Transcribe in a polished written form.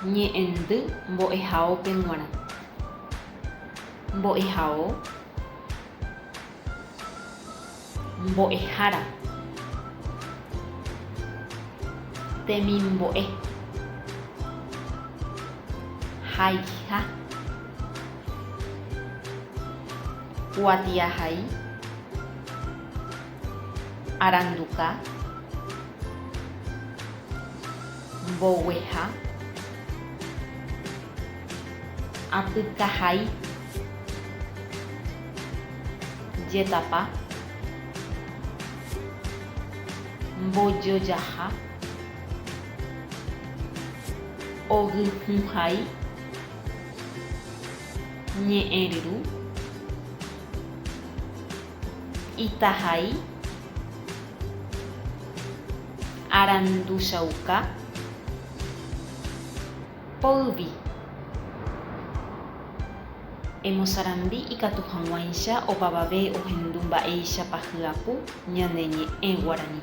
Ñe'ẽndy mbo'ehaópe g̃uarã. Mbo'ehao. Mbo'ehára. Temimbo'e. Haiha. Kuatiahai. Aranduka. Mbogueha. Apykahai. Jetapa. Mbojojaha. Ogyhũhai. Ñe'ẽryru. Itahai. Aranduchauka. Poyvi. Emosarambi ikatu hag̃uáicha opavave ohendu mba'éichapa hyapu ñane ñe'ẽ guarani.